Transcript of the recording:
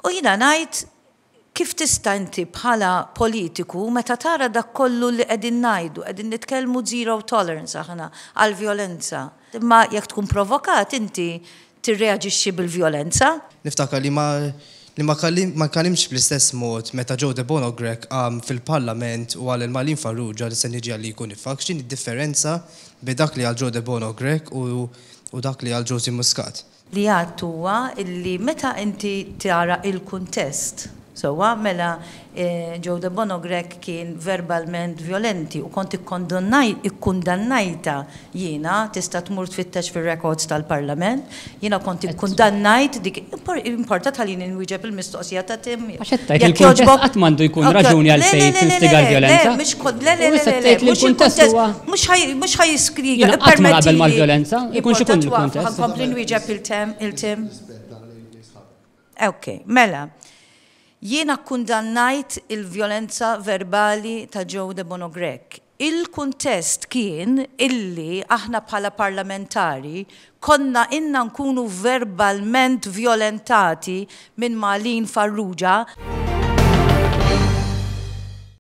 U jiena ngħid kif tista' inti bħala politiku meta tara dak kollu li qegħdin ngħidu, qegħdin nitkellmu zero tolerance aħna għall-vjolenza. Imma jekk tkun provokat inti tirreaġixxi bil-vjolenza. Niftakar li ma li ma ma tkellimx bl-istess mod meta Joe Debono Grech qam fil-Parlament u qal lil Marlene Farrugia li se niġi għalik u nifgħak. X'inhi d-differenza bejn dak li qal Joe Debono Grech u u dak li qal Josie Muscat? Li għedt huwa illi meta inti tara il-kuntest, sewwa, mela Joe Debono Grech kien verbalment vjolenti u kont ikkundannajtha jiena, tista' tmur tfittex fir-records tal-Parlament, jiena kont ikkundannajt dik, importa tħallini nwieġeb il-mistoqsija ta' Tim. Għax qed tgħid li l-kuntest qatt m'għandu jkun raġuni għalfejn tinstiga l-vjolenza. Le, mhux le, le, le, le, mhux il-kuntest huwa. Mhux ħa jiskriga. Jiena qatt ma naqbel mal-vjolenza, ikun x'ikun il-kuntest. Ħa nkompli nwieġeb il-Tim. Ok, mela. Jiena kkundannajt il-vjolenza verbali ta' Joe Debono Grech. Il-kuntest kien illi aħna bħala parlamentari konna ilna nkunu verbalment vjolentati minn Marlene Farrugia.